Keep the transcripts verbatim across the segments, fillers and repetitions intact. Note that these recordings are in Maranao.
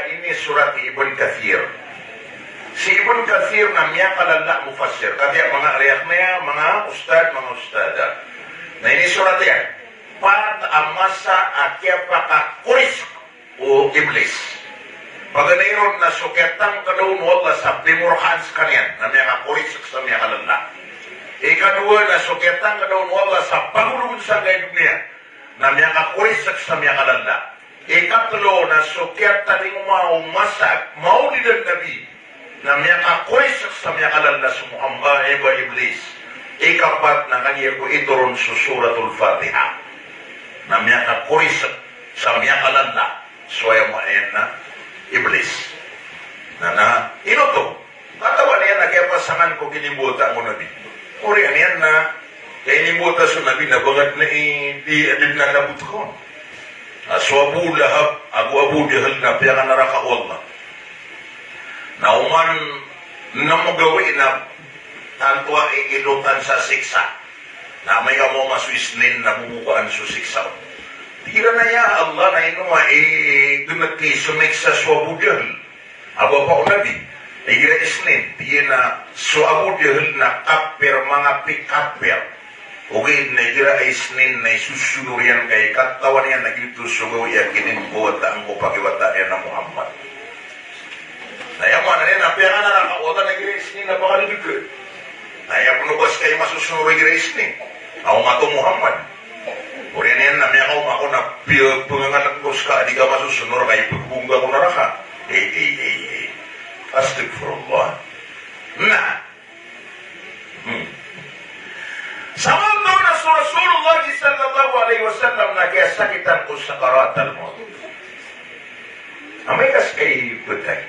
a inisorat i Ibn Kathir. Si Ibn Kathir na miyakalala a mufassir. Katii a manga riyak niyan, manga ustad, manga ustada. Na inisorat iyan. Pat a masa a kiyapakakorisek o Iblis. Paganay ron na so kiyatangkd on o Allah sa pimorkaan skaniyan, na miyakakorisek sa miyakalala. Ikadowa na so kiyatangkd on o Allah sa pagolog sangkai doniya, na miyakakorisek sa miyakalala. Ikatlo na so kiyatalingoma o masa a Mawlid an-Nabi, na miyakakorisek sa miyakalala so Muhammad, eh, ba Iblis. Ikapat na kagiya ko itoron so Suratul Fatiha, na miyakakorisek sa miyakalala so aya maana niyan na Iblis. Na, na, ino oto? Katawan iyan na kiyapasangan ko kinimbotan o Nabi. Oriyan iyan na, kay inimbota so Nabi na bangad na i, di, di na labot kon. Na so Abu Lahab, ago Abu Jahl na piyakanaraka o Allah. Na oman na mgawii na tanto a iilotan sa siksa. Na amay ka mawama so Isnin na bobokaan so siksa. Tig iran a ya Allah, na ino a i, gnk i smiksa so Abu Jahl, a bapa o Nabi, igira Isnin? Tig iyan a so Abu Jahl na kapir, manga pikapir. Ogaid na igira Isnin na isosonor iyan ka i katawan iyan a giyoto so gawii a kinimbawataan ko pakiwata iyan a Muhammad. Na aya maana niyan na piyakanaraka o Allah na igira Isnin na pakadodog ka. Na aya pn o ba ska i masosonor igira Isnin a omat o Muhammad. Oriyan iyan na miyakaoma ako na piya, pangangalk ko ska a di ka masosonor ka ipagbongga ko naraka. Eh, eh, eh, eh. Astagfirullah. Na. Hmm. Samanoto na so Rasulullah sallallahu alaihi wasallam na kiyasakitan ko sakaratal mawt. Amay ka ska i btad.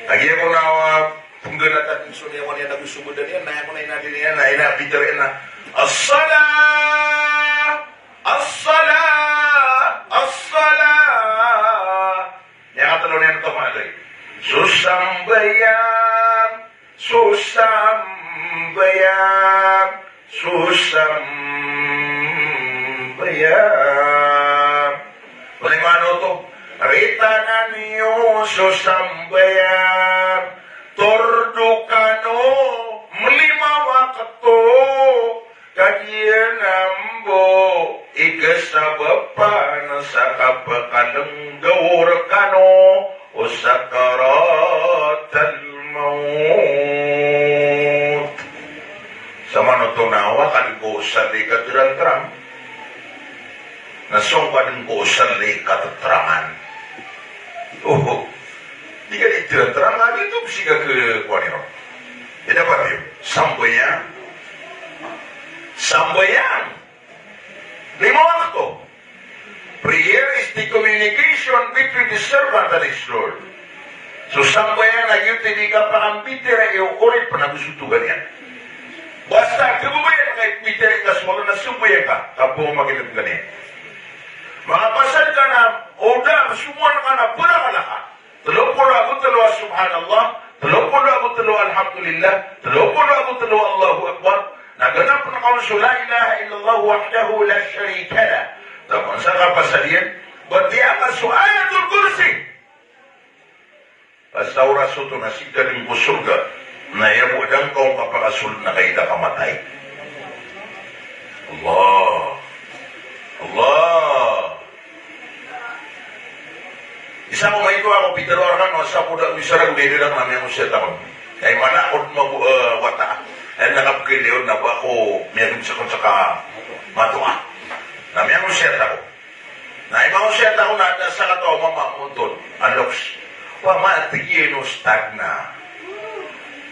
Lagid ako na, ah, pnggalatan so niyan, wani ago so badan iyan, na aya ko na inadn iyan, na inabitr iyan na, "As-salah! As-salah! As-salah!" Aya katlo niyan oto, manga loy. So sambayang, so sambayang, so sambayang. Aya maana oto, ritangan iyo so sambayang, tordo kano mlima wakto, kagiya mambo i kasabapan sa kapakalnggaw rkano o sakaratal mawt. Samanoto na awa ka dn ko salli katrangtrang. Na so ka dn ko salli katrangtrang. Oho. Di ka di trangtrang, na di oto pzika kkowan iyan. Aya dapat iyo. Sambayang. Sambayang. Lima wakto. Prayer is the communication between the servant and his Lord. So sambayang na giyoto i di kapakambitiyarai o oripn ago so togan iyan. Basta kababayaan ka i pmbitiyarai ka so Allah na sambayang ka, ka pmamakin'g ka niyan. Makapasad ka na o da, somowa ka na pd a kalaka. Tlo polo ago tlo a Subhanallah, tlo polo ago tlo a Alhamdulillah, tlo polo ago tlo a Allahu Akbar, Na ganap na kaon so la ilaha illallah wahdahu la sharika lah. Taman sa kapasad iyan, batiya ka so Ayatul Kursi. Basta oras oto na sii ka dn ko sorga, na aya bo dn kaon kapakasold na kaida ka matay. Allah. Allah. Isa ko maito ako, pitharo a rkano a sapoda ko isa ragon a idadang na miyangosiyat ako. Ay mana ako dn mabo, eh, wata. Ay na kapkhailay on na ba ako miyagn saka saka matoa. Na miyangosiyat ako. Na imangosiyat ako na da sakataw a mama a montod. Andoks. Wa ma tig iyan o stad na.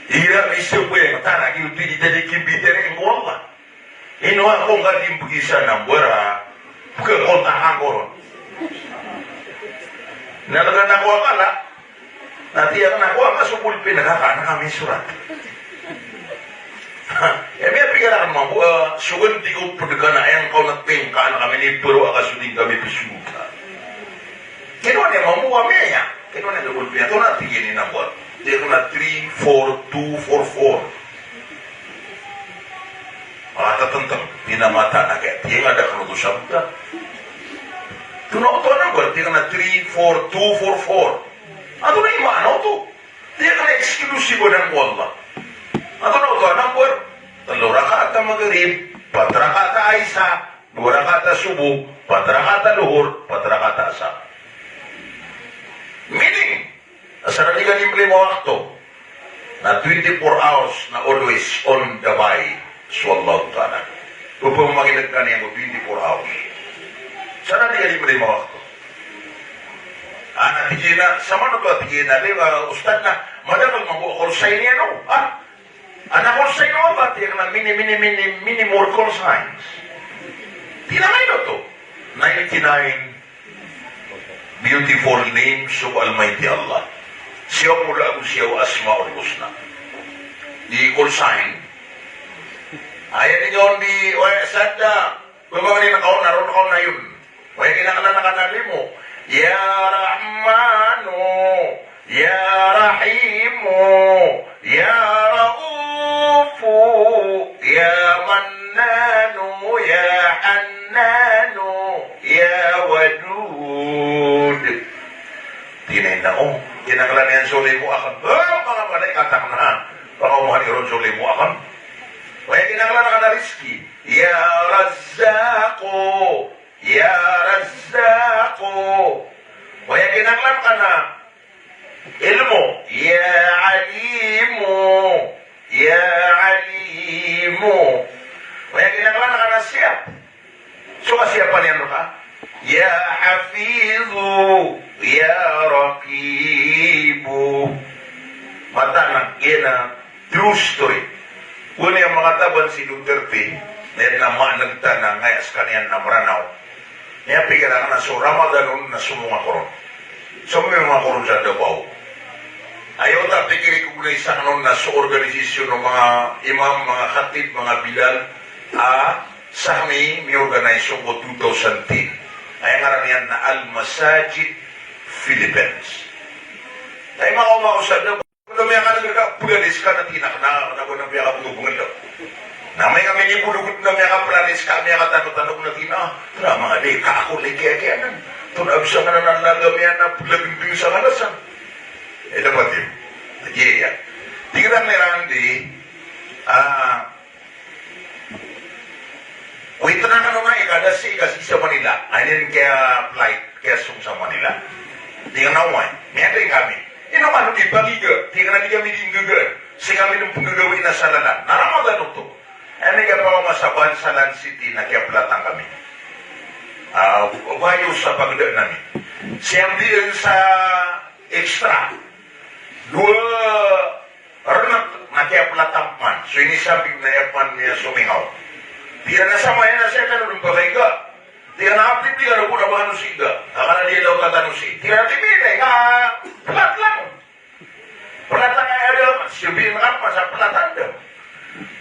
Ira mi sa bo iyan, tana, giyoto i di tadi kimbitari ko Allah. Ino ako ngka di mbgi sa number a pkakontakan ko ron. Na lagid ako akala, na tiyak na ako, aka so bolpen, na kaka, na kami sorat. Aya miyapikir akn mambo, ah, sogan di ko pd ka na aya ngka on a tingka na kami ni paro aka so di ngka mi psogat. Kino niyan mambo a miyaya. Kino niyan a bolpen, ato na tig iyan i number. Tiyak na three four two four four. Makatatantang, di na mata na kaya, tiyak na da kano to sabta. Tono oto a number, tiyak na three four two four four. Ato na imaan oto. Tiyak na exclusive o dn ko Allah. Ato na oto a number, tlo rakaat a Maghrib, pat rakaat a Isha, dowa rakaat a Subuh, pat rakaat a Luhur, pat rakaat a Asar. Meaning, Asar a di ka di mlima wakto. Na twenty-four hours na always on the by. So Allah Ta'ala. Pphamakin'g ka niyan ko twenty-four hours. Asar a di ka di mlima wakto. Ana tig iyan a, sa mano ba tig iyan a, di ba, ustad na, madakl mambo a call sign iyan o. Ah, Ana ko sa ino ba, tiyak na many, many, many, many more call signs. Tig iyan a ino oto? Ninety-nine beautiful names of Almighty Allah. Siyaw polo ago siyaw Asmaul Husna. Di call sign. Aya niyan di, oy, sadda. Pamangnin ako, naron ako na yun. Oya kinanglan ka na limo. Ya Rahmanu, Ya Rahimu, Ya Raufu, Ya Mannanu, Ya Hannanu, Ya Wadud. Tig iyan a, o, kinanglan iyan so limo akn. O, manga malaikat akn na. Pakaoma niyo ron so limo akn. Oya kinanglan ka na rizki. Ya Razzaqu, Ya Razzaqu. Oya kinanglan ka na ilmo. Ya Alimu, Ya Alimu. Oya kinanglan ka na siyap. So kasiyapan iyan rka. Ya Hafizu, Ya Raqibu. Mataan a giyanan a true story. Gowani a makataban si Duterte, na aya na maan'g tano a ngaya skaniyan na Mranaw. Miyapikir akn a so Ramadan on na somonga ko ron. Somonga ko ron sa Davao. Aya oto a pikiri ko gowani sakn on na so organisasyon o manga imam, manga khatib, manga bilal, a, sa kami miorganize on ko two thousand ten. Aya ngaran iyan na Al Masajid Philippines. Aya makaoma ko sa Davao. Na miyakalaga ka, polalis ka na tig iyan a kna, kna ko na miyakabngabngd. Na amay ka minibolog na miyakapolalis ka, miyakatandokandok na tig iyan a, tara, manga di, ka ako lagi, lagi anan. Tonaa bisa ngka na laga miyan a bolagndng sa kalasan. Eh, dapat iyan. Lagi iyan. Tig iyan a, miyarandi, ah, Witness kano na ika da sii ka sii sa Manila. Aya niyan kiya-flight, kiyasong sa Manila. Tig iyan a oway, miyatay kami. Ino kano di pagiga, tig iyan a di kami di nggaga. Sii kami dn pnggagawii na sa lalan. Na Ramadan oto. Aya niyan kiyapakaoma sa Bansalan City na kiyaplatan kami. Ah, bayo sa pagdaan ami. Siyam dn sa extra. Dowa Rnk na kiyaplatan pman. So inisambit na aya pman miyasomingaw. Tig iyan a samaya na saya kano dn pakaiga. Tig iyan a apdi tig iyan a bo na ba kano sii ga. Akala di daw ka tano sii. Tig iyan a tig iyan a plat lang. Platan a aya da. Sabi na ka pman sa platan da.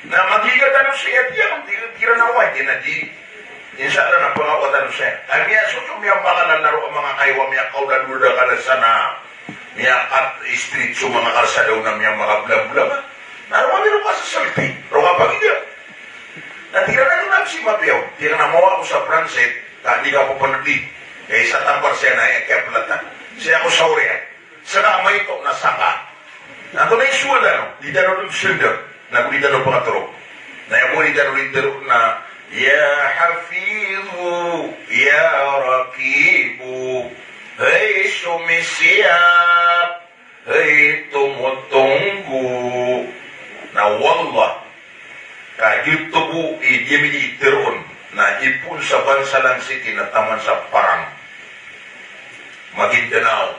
Na magiga tano sii, tig iyan, tig iyan a oway, tig iyan a di. Insha Allah na pangawatan saya. Aya miyasoso, miyamakalala ro a manga kaiwa, miyakaoda-oda ka da sana. Miyakat-street so manga karsada on a miyamakablabla. Na roo kami roo kasasalpi, roo kapagiga. Na tig iran a, "Ino na si mapiya on?" Tig iran a, "Mawa ako sa Pransit, ka di ka pepeledi. Kay sa tampar siya na aya kiyaplatan. Siya ako sa oriyan. Seka maito na sangka." Na antonaa i sowal tano? Di tano dn sendeg, na go di tano pakatorog. Na aya bo di tano di tero na, "Ya Hafizu, ya Raqibu." Hay somisiyap, hay tomotonggo. Na wallah, ka giyoto bo i di ami di teroon, na ipoon sa bansalan sii na taman sa Parang, Maguindanao,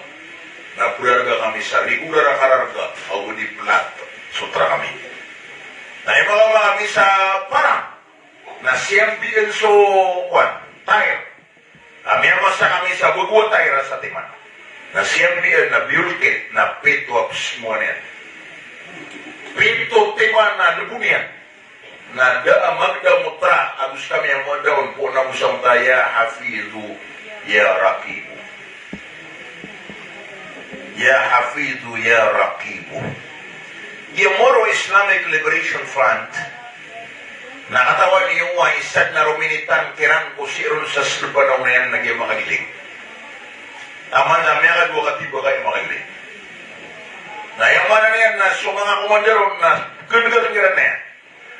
na berarga kami sa regular a kararga, ago di plat so trak ami. Na imakaoma kami sa Parang, na siyambian so, kowan, tire. Na miyamasa kami sa bego a tire a satiman. Na siyambian na biyolkit, na pito a psmoan iyan. Pito timan a lebo niyan. Na da a magdam o trak, ago sekami a magdam on, poon ago sa mota, "Ya Hafizu, ya Raqibu. Ya Hafizu, ya Raqibu." Giya moro Islamic Liberation Front, na katawan iyo a isa den a rominitan kiran ko sii ron sa Selban a onayan na giya makagiling. Taman sa miyakadowa ka timbaka i makagiling. Na aya maana niyan na so manga commander on na kendegan kiran iyan.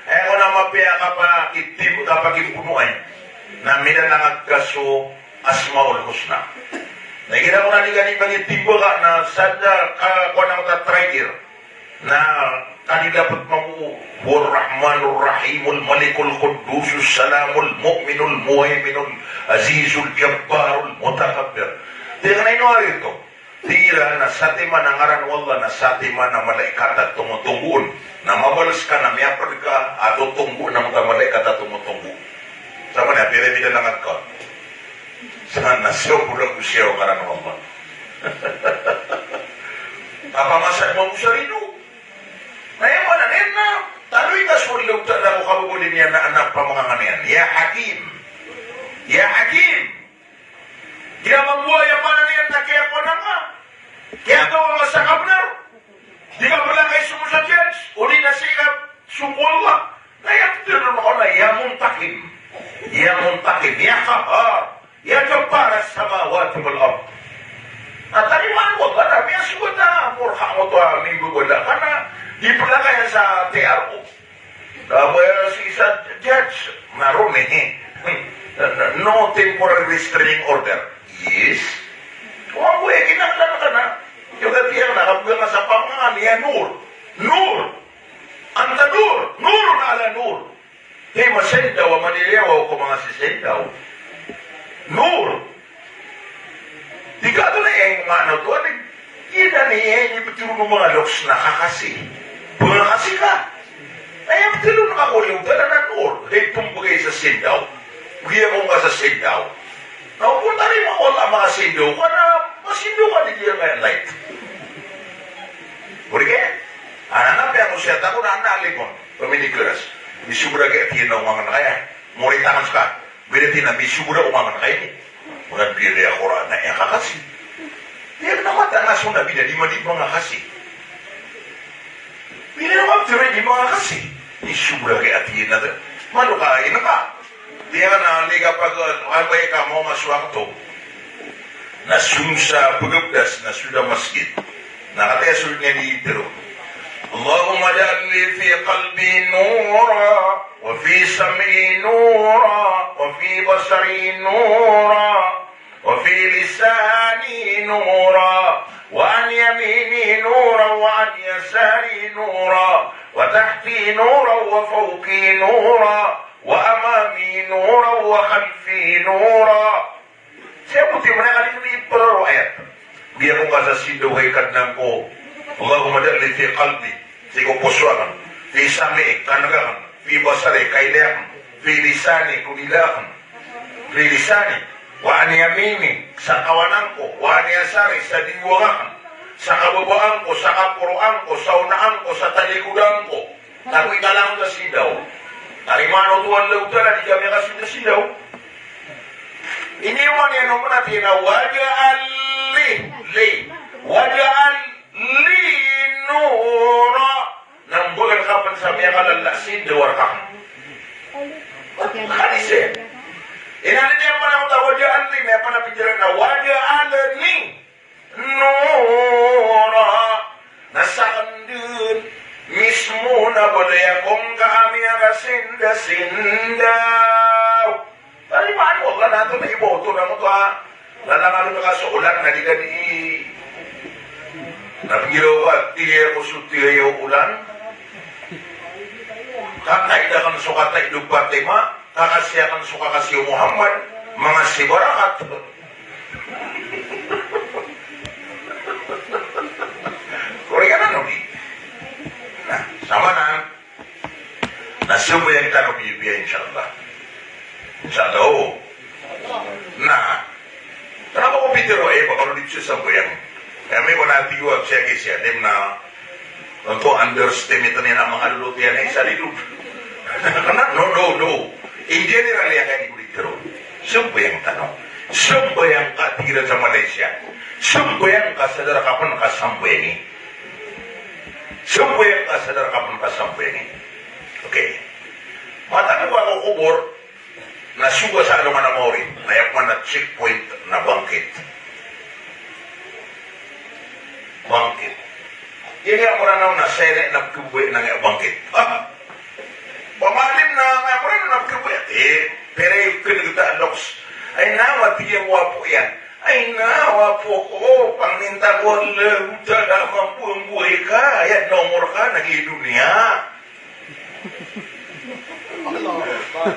Aya ko na mapiya kapakitib-, kapakimbonoay na milalangag ka so Asmaul Husna. Na igira ko na di ka di pagitimbaka na sadar ka, kowan, a mota traitor. Na kanidapat mambo, "Huwar Rahmanur Rahimul Malikul Quddusus Salamul Mu'minul Muhaiminul Azizul Jabbarul Mutakabbir." Tig iran a, "Ino ari oto?" Tig iran a, "Satiman a ngaran o Allah na satiman a malaikat a tomotonggo on. Na mabales ka na miyaped ka a totonggoon a mota malaikat a tomotonggo." Saman a piramida na ngaka. Sa na siyaw ko da ko siyaw ngaran o Allah. Apa masa mo sa rido? Na aya maana niyan na taloy ka so Allahu Ta'ala ko kababaloy niyan na anak pamangangan iyan. Ya Hakim. Ya Hakim. Di ka mambo aya maana niyan na kiyakowa ngka, kiyagawa ngka sa kabenar. Di ka pelakay so mo sa judge, odi na sii ka songko o Allah. Na aya petelo on na ya Muntaqim. Ya Muntaqim, ya Qahhar, ya Jabbar as-samawati wal ard. Na tarimaan ko ba na miyasogat a morha oto a mimbebala ka na di pelakay sa T R O. Kabaya si isa judge, na roo ni, no temporary restraining order. Yes. Oway, kinaklan ka na. Iyo ka tiyan na, kapegangan sa pamangan, ya Nur. Nur. Anta Nur. Nurun ala Nur. Hay masendaw a maniliyawaw ko manga sisendaw. Nur. Di ka to na aya maana oto, adi. Ina ni, aya inipetero o manga loks na kakasi. Pengakasi ka. Na aya petero na kakowa iyo, tala na Nur. Hay pembegay sa sendaw. Giya ko ngka sa sendaw. Na opama tarimaa ko a manga sendaw ka na, masendaw ka di giya ngka light. Odi ka? Anan a piya ko siya tako na anan a limon. Pamini keras. Misobra giya tiyan na omangan ka aya. Mori tangan ska. Bida tina misobra omangan ka ini. Manga bida a Qur'an na aya kakasi. Aya na mata na so Nabi na di madi mangakasi. Bida na mabtira di mangakasi. Misobra giya tiyan na. Malo ka, ina ka. Tiyan na liga pag, abay ka mo maswakto. Na song sa pagabdas na so da masgit. Na kataya so niyan itero. Allahumma ij'al li fi qalbi nura, wa fi sam'i nura, wa fi basari nura, wa fi lisani nura, wa an yamini nura, wa an yasari nura, wa tahti nura, wa fawqi nura, wa amami nura, wa khalfi nura. Sii bo timan a kalimbit i paro ayat. Biyako ngka sa sindaw hay Kadnan ko. Allahumma ij'al li fi qalbi, sii ko poso aken. Fi sam'i, kaneg aken. Fi basari, kailay aken. Fi lisani, ko dila aken. Fi lisani. Wa an yamini, sa kawanan ko. Wa an yasari, sa diwang aken. Sa kababaan ko, sa kaporoan ko, sa onaan ko, sa talikodan ko. Takoy ka langon sa sindaw. Tarimaan o Tuhan Allahu Ta'ala, di kami kasindaw-sindaw. Ini man iyan o manati na waj'al li, li. Waj'al li nura. Na mbagan ka pen sa miyakalala a sindaw a rek aken. Hadis iyan. Inadn iyan pn a mota wa ja'alani, aya pn a pitharo iyan na wa ja'alani nura. Na sakn dn mismo na baloy ako ngka a miyakasindasindaw. Tarimaan o Allah na antonaa i ba oto na mota. Lalangan ka so olan na di ka di. Na pingiraw ka, tig iyan ko so tig iyan o olan. Kataid akn so kataid o Fatima, kakasi akn so kakasi o Muhammad, manga si Barakat. Kori ka na, no, di? Na, sama na. Na sambayang tano bibiya, insha Allah. Insha Allah, o. Na, kna ba ko pitharo, e, ba kano di siya sambayang. Kami ko na tiwa siya ki siya, di na, anto underestimate niyan a manga lolot iyan, e, sa lilog. Kna, no, no, no. Hindi niyan iran iyan kaya di ko pitharo. Sambayang tano. Sambayang ka, tig iran sa Malaysia. Sambayang ka, sadar ka pn ka sambayangi. Sambayang ka, sadar ka pn ka sambayangi. Okay. Matag ko a kobor, na sogo sa alongan a maori, na aya pman a checkpoint na bangkit. Bangkit. Aya Mranaw na saya na pkhababayai na aya bangkit. Ah! Pamaalim na aya Mranaw na pkhababayai. E, pira i kn gita loks. Ay na, mati iyan wapo iyan. Ay na, wapo ko, pangninta ko Allahu Ta'ala a mambo a mbowai ka, aya na omor ka, na giya i doniya.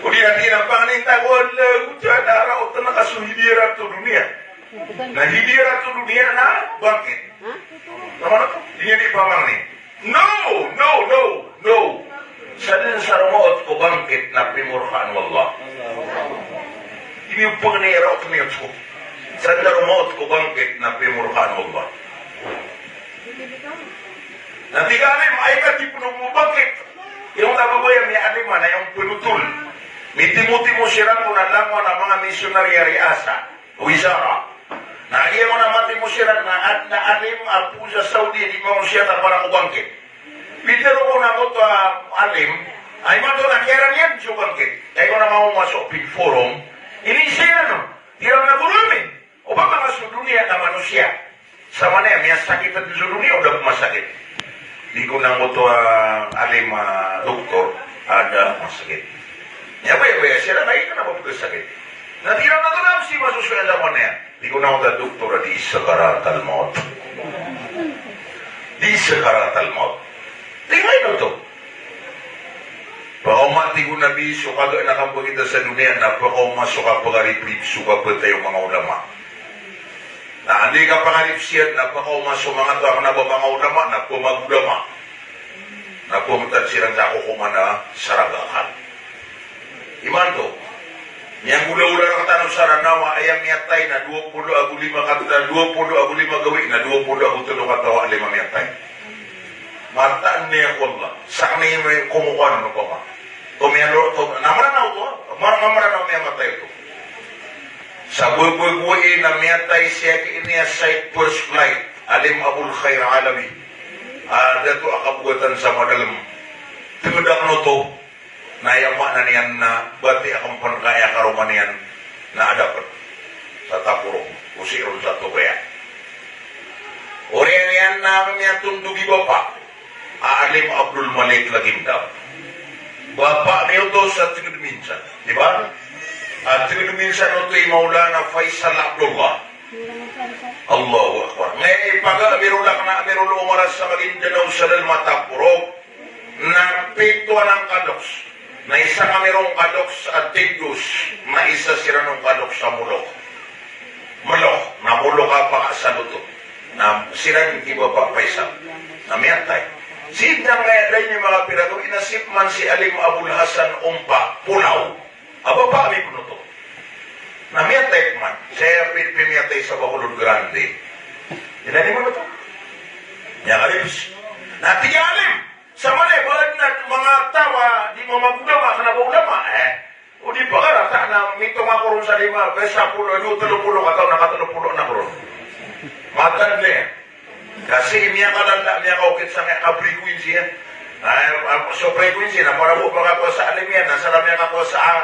O di na tig iyan a pangninta ko Allahu Ta'ala a raotan ka so hidiyat o doniya. Na hidiyat o doniya na bangkit. Na mana to? Di niyan di pamangni. No, no, no, no. Sadn sa roo maot ko bangkit na pimorkaan o Allah. Ini pangni raot niyo to. Sadn sa roo maot ko bangkit na pimorkaan o Allah. Na tig a alim, aya ka di pn o bangkit. Aya mababaya, miyalim a, na aya pnotol. Mitimotimo siran ko na langowan a manga misyonaryo a riasa, wizara. Na aya ko na matimo siran na adn a alim a poon sa Saudi a di mangosiyat a para ko bangkit. Pitharo ko na angkoto a alim a imanto na kiyaran iyan so bangkit. Aya ko na mawma so pin forum. Iniiza iran on. Tig iran a goro ami, o ba manga so doniya na manosiya. Samanaya miyasakit a so doniya o da pn masakit. Tig o angkoto a alim a doktor a da masakit. Aya ba, aya ba, siran na aya kna ba pkhasakit. Na tig iran a antonaa pn si masosoya samanaya. Tig o angkoto a doktor a di sakaratal maut. Di sakaratal maut. Tig iyan oto. Pakaoma, tig o Nabi, so kagaan a kambagita sa doniya na pakaoma so kapakariprip so kapatay o manga ulama. Na anda i kapakarip siyan na pakaoma so manga taw a kna ba manga ulama na pmagulama. Na pmtad siran sa kokoman a saragakan. Imanto, miyanggolawla rktano sa Ranaw a aya miyatay na dowa polo ago lima kata, dowa polo ago lima gawii na dowa polo ago tlo kataw a alim a miyatay. Mataan iyan ko Allah. Sakn i komokowan o pama. To miyalo, to, na Mranaw to, Mranaw, Mranaw miyamatay to. Sa bwebwebwe na miyatay siya ki ini a side first flight, Alim Abul Khair Alawi. A, dato a kabogatan sa Madalm. Tngd akn oto. Na aya maana niyan na bati akn pn ka aya karoma niyan na adn pn sa Taporo, o sii ron sa Tobaya. Oriyan iyan na miyatondog i bapa a Alim Abdul Malik Lagimdab. Bapa mi oto sa tngd minsan, di ba? A tngd minsan oto i Maulana Faisal Abdullah. Allahu Akbar. Ngaya i paga Amirul Akna, Amirul Umara sa Maguindanao sa dalm a Taporo. Na pito anan kaloks. Na isa kami ron kaloks a Tindos, na isa siran on kaloks a Molok. Molok, na Molok a pakaasal oto. Na siran ki Bapa Faisal. Na miyatay. Sii dn a ngaya da ini manga pira gawii na sii pman si Alim Abul Hasan Ompa, Polaw. A bapa ami pn oto. Na miyatay pman. Saya pi-, pimiyatay sa Bacolod Grande. Ina di man oto. Niya kalips. Na tig a alim. Samanaya ba adn a manga taw a di mamagulama, kna ba ulama, e. O di pakarata na mitong ako ron sa lima, ba sapolo, dowa, tlo polo kataw na katlo polo anan ko ron. Mataan iyan. Ka sii miyakalanda, miyakaokit sangkaya kabriguin siya. Na, ah, so frequency na para bo makakowa sa alim iyan, na sa miyakakowa sa, ah,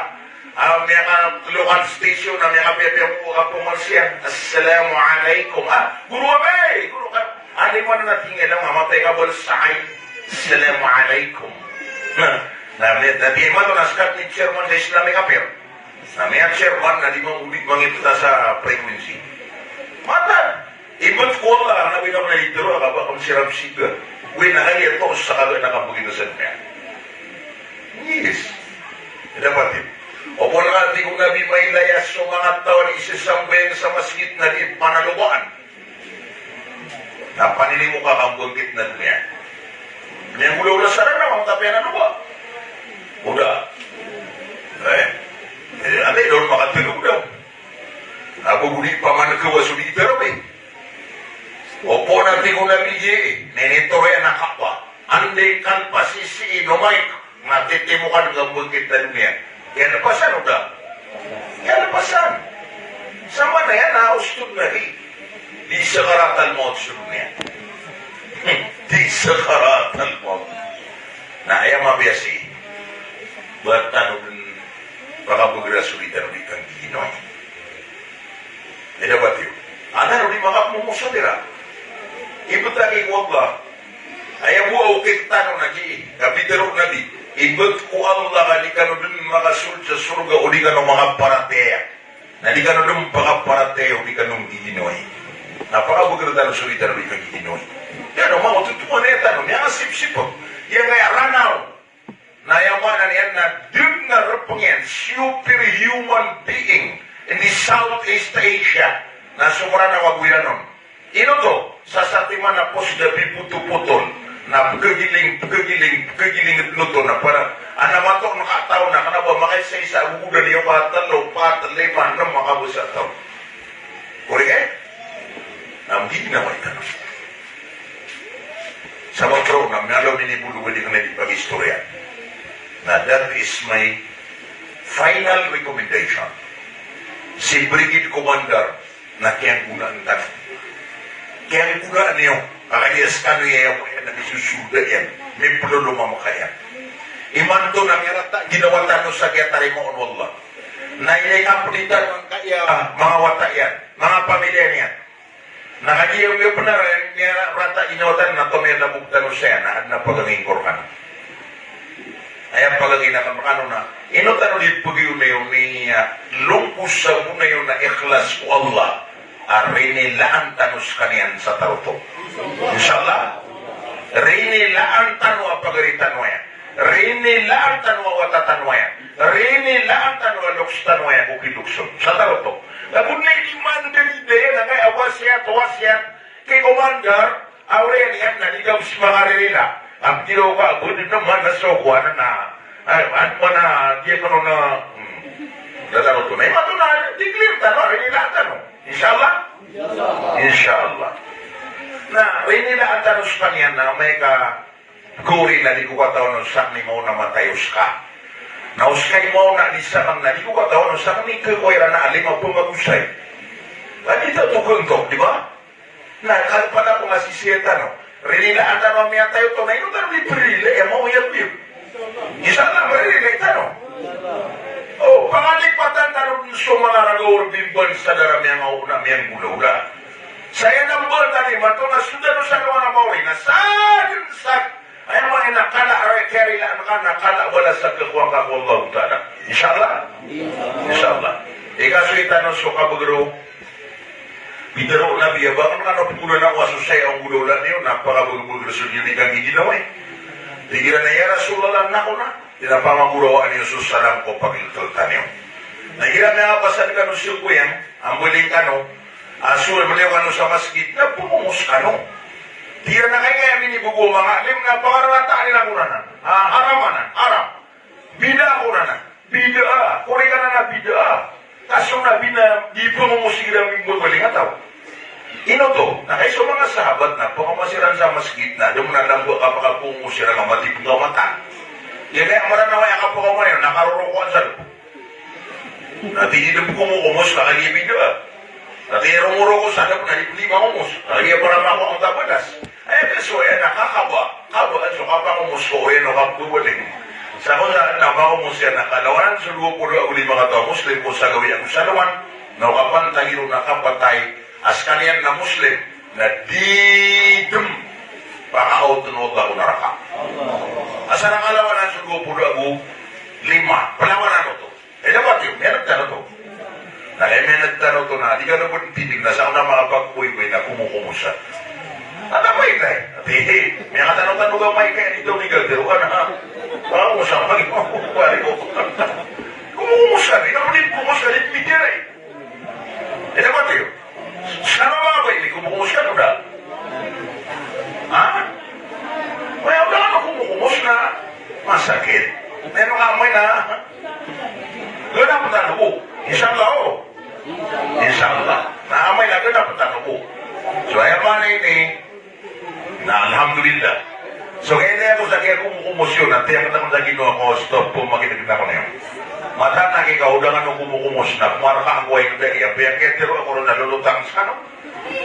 ah, miyaka-local station, na miyakapiyapiya bo ka commercial. Assalamu alaikum. Ah, guro, abay, guro ka. Anda iman na tingin lang, mamatay ka bal sa ay. Assalamu alaikum. Na, na, na, di iman to na skat ni chairman sa Islamic Affair. Na, may chairman na di mangudi, mangipta sa frequency. Matan. Ibt ko Allah, na bina ko na litero, a kaba ko msiram siga. Wi na kaya to, sa kaga na kabagi na sa dunya. Yes. Dapat yun. O pon ka, tig o Nabi, mailaya so manga taw a di sisambayang sa masgit na di panalobaan. Na panini mo ka kambangkit na dunya. Niyan gula-gula sa rana, ang tapiya na lupa. Uda. Eh. Eh, anda yun makatulog daw? Ago guni paman ko wa so di tero, eh. Opama na tig o Nabi, eh, nenetoro iyan a Kaaba. Anda i kalpasi sii, no, Mike? Na titimo ka dn a bangkit a doniya. Kiyalpasan o da? Kiyalpasan. Sa maana iyan na, ah, ustod na di. Di sakaratal mawt so doniya. Di sakaratal mawt. Na aya mapiya sii, ba tano dn pakabagr a so di tano di kanggiginawai. Aya dapat iyo. Anan o di makamomosa tira. Ibt a tig o Allah. Aya bo a okit tano na di, ka pitharo o Nabi, ibt ko Allah ka di kano dn makasold sa sorga o di kano makaparatiyaya. Na di kano dn pakaparatiyaya o di kano nggiginawai. Na pakabagr tano so di tano di kanggiginawai. Aya no, manga ototoman iyan tano, miyakasipsip. Aya kaya Ranaw. Na aya maana niyan na dn a rpng iyan, super human being in the Southeast Asia. Na so Ranaw ago Iranon. Ino oto? Sa satiman a pos da pipotopotol. Na pkagiling, pkagiling, pkagiling dn oto. Na para, ana mato na kataw na kna ba makaisaisa a gogodan iyo ka tlo, pat, lima, nem a kabasa a taw. Korek, eh? Na mdi na maita na. Sabap roo na miyaaloy ini bolo ka di kna di pag-istorya. Na that is my final recommendation. Si Brigade Commander na kiyanggonaan tano. Kiyanggonaan iyo. Ka kagiya skano aya, aya na misosold iyan. Miplolomamaka iyan. Imanto na miyarata ginawa tano sa kiyatarima on o Allah. Na inikaplita tano angkaya manga wata iyan, manga pamilya niyan. Na kagiya miyapnar, miyarata ginawa tano na tomiyatabok tano saya na adn a pagangingkor kano. Aya pagangina kano kano na, ino tano di pagiyona iyo, miyalongkos sa bona iyo na ikhlas ko Allah. A rinilaan tano skaniyan sa tarotop. Insha Allah. Rinilaan tano a pagari tano aya. Rinilaan tano a wata tano aya. Rinilaan tano a loks tano aya ko kilokson. Sa tarotop. Ago na di man da di daya na kaya wasiyat, wasiyat ki Commander, a oriyan iyan na di ka pzmakarerila. Am tiro ka, bo di na man na so ko anan na. Ay, an mana di ka no na, hmm. Da tarotop. Na imanto na, di clear tano, rinilaan tano. Insha Allah? Insha Allah. Na, rinilaan tano skaniyan na, amay ka Gori na di ko katawan o sakn i maona matay o ska. Na o ska i maona di sakn na di ko katawan o sakn i khakowa iran a alim a pmagosay. Adi ta to kanto, di ba? Na kalpana ko nga sisiya tano. Rinilaan tano a miyatay oto na ino tano di prila, eh, maoya ko iyo. Insha Allah, maririla tano. O, pangalipatan tano dn so manga ragaw o bimban sa dara miyangaona, miyanggolawla. Saya nambal tano imanto na so tano sa kawana maori na sadn sa Aya maana na kala a kiyarilaan ka na kala a balas a khakowa ngka ko Allahu Ta'ala. Insha Allah? Insha Allah. Ikasoy tano so kabagr o pitharo o Nabi a ba ngka kano pgolawlaan ko a so saya a nggolawla niyo na pakabagbagr so niyo di kanggiginawai. Tig iran a ya Rasulullah, na ako na. Tig iyan a pamagorawaan iyo so salam ko pagiltol tano. Na igira miyapasad kano so koyang, ambaling kano, a so mliyo kano sa masgit na pmomos kano. Tig iran a kay kaya minibogo o manga alim na pakararataan iran ko ranan. Ah, haram anan, haram. Bid'ah ko ranan. Bid'ah. Korek anan a bid'ah. Ka so Nabi na di pmomos igira mimbabaling a taw. Ino oto? Na kay so manga sahabat na pkamomos iran sa masgit na da man a lamba a kapakapmomos iran a mati pngamatan. Aya kaya Maranaw a kapakaoma iyan na karorokoan sa lamba. Na tig iyan di pkomomos ka kagiya bid'ah. Na tig iyan romoroko sa lamba na di pn di mamomos ka kagiya para makowa angka balas. Aya kasoy na kakaba. Aba, so kapakomos ko ino kapabaling. Sa ko sa na makomos iyan na kalawanan so dowa polo ago lima kataw a Muslim ko sa gawii ago sa lawan, na o kapantag iron a kapatay a skaniyan na Muslim, na di dn pakaoten o Allah ko naraka. Asar a kalawanan so dowa polo ago lima, palawanan oto. Eh, dapat iyo, miyaneg tano oto. Na, eh, miyaneg tano oto na, di kano bo tindeg na sa ona manga pagkoykoy na komokomos sa. Anda ba inay? Ati, miyakatano-tano ka may kaya dito ni Gader, wala na. Baka mo sa pag-, pari ko. Komokomos sa, di na pwede kokomos sa, di pwede na eh. Eh, dapat iyo. Sa manga ba ini, komokomos ka, no, da? Ha? Maya, wala ka komokomos na masakit. Meron ka amoy na, ganap tano bo. Insha Allah, o. Insha Allah. Na amay na ganap tano bo. So, aya maana ini, na alhamdulillah. So, kaya ako sa kaya komokomos iyo, na tiyak na ako sa Ginawa ko, stop po, makinig na ako niyo. Mataan a kikaodangan o komokomos na, kumaraka ako ay hindi, iya, piyakitero ako ron na lolotang sa, no?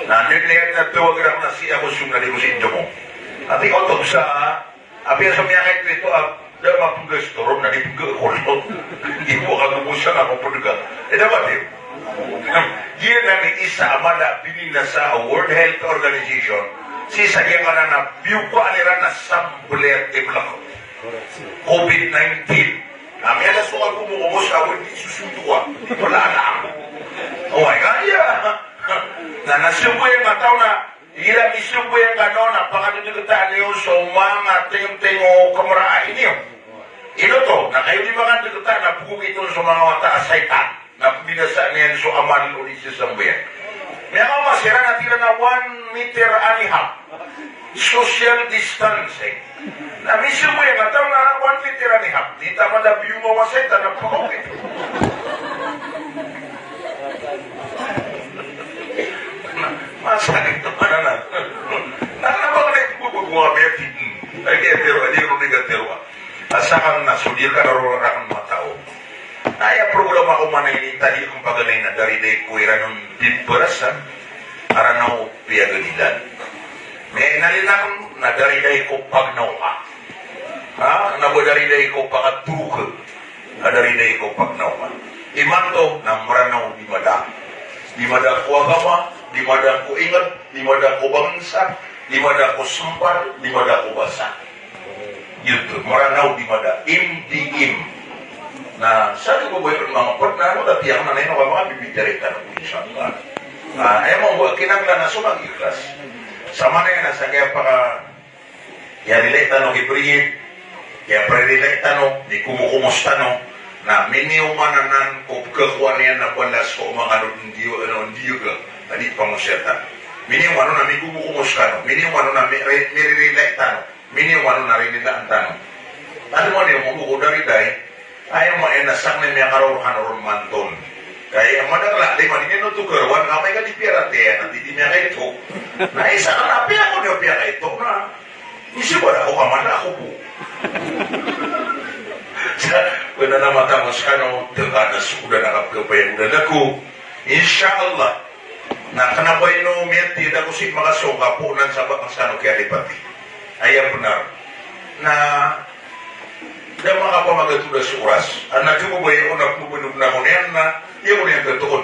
Na, hindi niya na tawag ako na si ako sung na di ko si Indomo. Ati ko to sa, Apiya so miyakaito-ito a da mapengga so toron na di pengga ko lo. Di bo ka gomosa na ko pengga. Eh, dapat iyo. Giyanan i isa a mala a bininasa a World Health Organization. Sii sa giyangkanan a biyokaan iran a sambal a tibelek. Covid nineteen. Na miyada so kagomokomos a wadi sosotowa. Wala na. Oway, kaya. Na, na siyembo iyan a taw na Igira misogo iyan kano na pakadedegeta niyo so manga tengteng o kemeraai niyo. Ino to, na kayo di makadegeta na pegogit on so manga wata a saitan. Na pembinasaan iyan so amal o di sesembayan. Miyakaoma siran a tig iran a one meter and a half. Social distancing. Na misogo iyan kataw na one meter and a half. Di taman da biyomaw a saitan na pegogit. Masakit to, mana na. Na, na, ba, na, bu, bu, bu, abi, abi. Agi, abi, abi, abi, abi, abi. Asal na so di ka roro raken matao. Na aya problema ko mana ini tadi ko paganay na daridai ko iran on di barasan, Aranaw Piyagadilan. May nalinaken na daridai ko pagnaw ka. Ha? Na bo daridai ko pagturuk. A daridai ko pagnaw ka. Imanto na Meranaw di mada. Di mada ko agama, di mada ko inged, di mada ko bangensa, di mada ko sempal, di mada ko basa. Giyoto, Meranaw di mada. Im di im. Na, sa di ko bo iyan mangepet na, ano, tapi ang nanay no ka manga bibitari tano, insha Allah. Na, aya mambo a kinanglan na so magiikhlas. Sa mana iyan na sa kiyapaka Kiyarilai tano ki Brigid, kiyaparilai tano, di komokomos tano, na miniyoman anan ko pekakowa niyan na balas ko manga ano, ndiyo, ano, ndiyo ka, a di pangosiyatan. Miniyoman on na mikomokomos tano, miniyoman on na mi-, ri-, miririlai tano, miniyoman on na ririlaan tano. Ano man iyo, mambo ko daridai, Aya maana na sakn na miyakaroro ka on manton. Kaya madakl a di man ini no to karawan, amay ka di piyaratiyaya na di, di miyakaito. Na isa ka na piyako niyo piyakaito na. Isi ba da ko kamana ako po. Sa, pwede na matamos ka no, teka na sukuda na kapkapaya uda na ko. Insha Allah. Na kena ba ino miyatiyada ko si makasong ka po nan sabak na skano kiyalipati. Aya benar. Na da makapamagatoda so oras. Ana di ko ba iyo na pembenod na ko niyan na, iyo ko niyan katoon.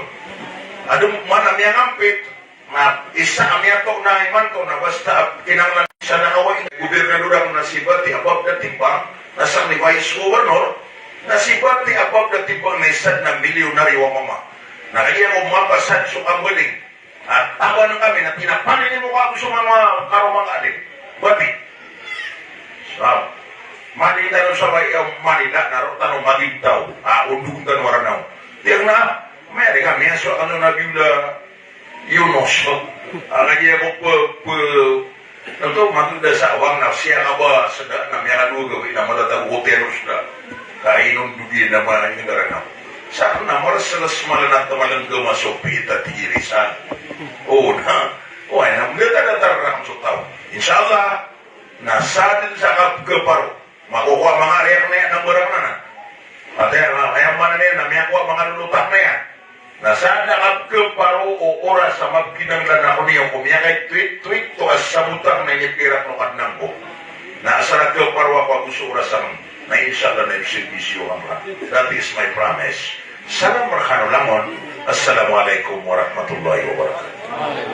Ado mana miyangampit, na isa a miyato na imanto na basta kinanglan sa na kawai, gobernador ako na si Bati a bab da timbang, na sa ni vice governor, na si Bati a bab da timbang na isa na milyonaryo a mama. Na kagiya ko mapasad so kambaling. A, tabanen kami na pinapanini mo ka so manga karoma nga adin. Bati. Sa, mani tano sa bai, eh, Manila, na roo tano magintaw. A, ondog tano Aranaw. Tiyak na, maya di kami, so, ano, Nabiullah Yunus. A, kagiya ko pe, pe, Anto, mato da sa awang na siya nga ba, seda na miyakadowa gawii na matatago ko teros da. Kainon dogi na maninggaran ako. Sa na mareseles malanat malanggama so pita ti irisan. O, na. O, ay, na, mula ta datar na so taw. Insha Allah, na sa den sa kap-, kaparo. Makokowa manga riyak niyan a barang na na. Ati, ah, aya maana niyan na miyakowa manga lolotak niyan. Na sa na kapkaparo o oras a mapkinanglan ako niyo ko miyakaitwit-twit to a sabotang na inipirak no Kadnan ko. Na asar a kaparoa ko ago so oras akn, na insha Allah na ipsirbi iyo ngka. That is my promise. Salam rkano langon. Assalamu alaikum warahmatullahi wabarakatuh.